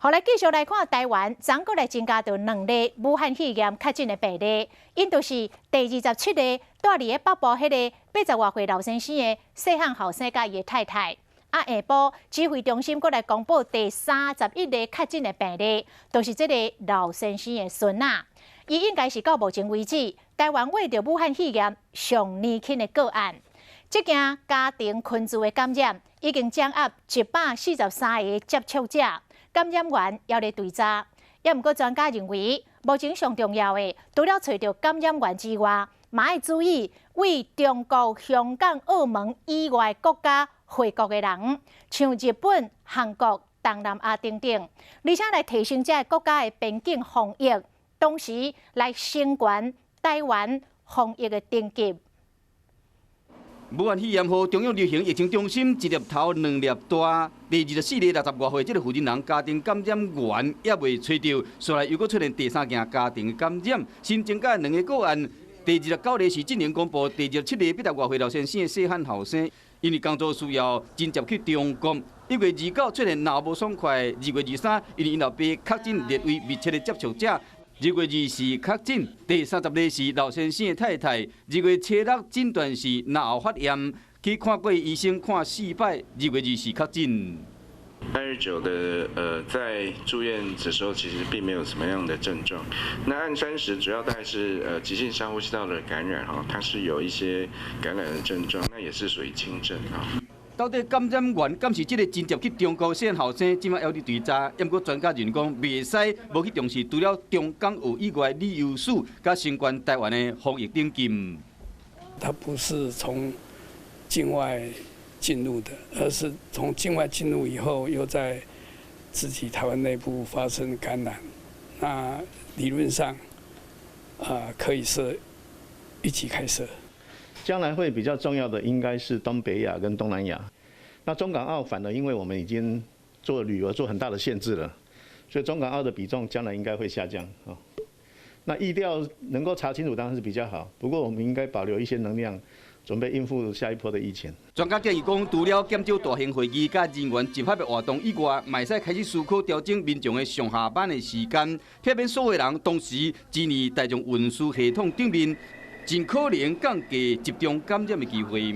好，來繼續來看台灣，昨閣來增加著兩例武漢肺炎確診的病例，𪜶就是第27例，蹛佇咧北部彼个80外歲老先生的細漢後生佮伊的太太。啊，下晡指揮中心閣來公布第31例確診的病例，就是這個老先生的孫仔。伊應該是到目前為止台灣穢著武漢肺炎上年輕的個案。這件家庭群聚的感染已經掌握143個接觸者。感染源猶咧追查，也毋過專家認為，目前上重要的，除了揣著感染源之外，嘛愛注意對中國、香港、澳門以外國家回國的人，像日本、韓國、東南亞等等，而且來提升這个國家的邊境防疫，同時來升懸台灣防疫的等級。武漢肺炎予中央流行疫情中心一粒頭兩粒大，第24例60外歲這个負責人家庭感染源猶未揣著，紲來又閣出現第三件家庭感染，新增加兩个個案。第29例是進前公布，第27例80外歲老先生的細漢後生，因為工作需要真接去中國。1月29出現腦無爽快，2月23因為𪜶老爸確診列為密切的接觸者。2月24確診，第30例是老先生的太太。2月初六診斷是腦發炎，去看過醫生看四擺。2月24確診。 29的在住院的時候其實並沒有什麼樣的症狀。那案三十主要大概是急性上呼吸道的感染哈，它是有一些感染的症狀，那也是屬於輕症啊。到底感染源敢是這个真正去中國細漢後生，這擺猶佇追查。毋過專家認為講，袂使無去重視除了中港澳以外旅遊史，佮升懸台灣的防疫等級。它不是從境外進入的，而是從境外進入以後，又在自己台灣內部發生感染。那理論上，可以設一級開設。將來會比較重要的應該是東北亞跟東南亞，那中港澳反而因為我們已經做旅遊做很大的限制了，所以中港澳的比重將來應該會下降啊。那疫調能夠查清楚當然是比較好，不過我們應該保留一些能量，準備應付下一波的疫情。專家建議講，除了減少大型會議佮人員集合的活動以外，嘛會使開始思考調整民眾的上下班的時間，避免所有人同時擠佇大眾運輸系統頂面，盡可能降低集中感染的機會。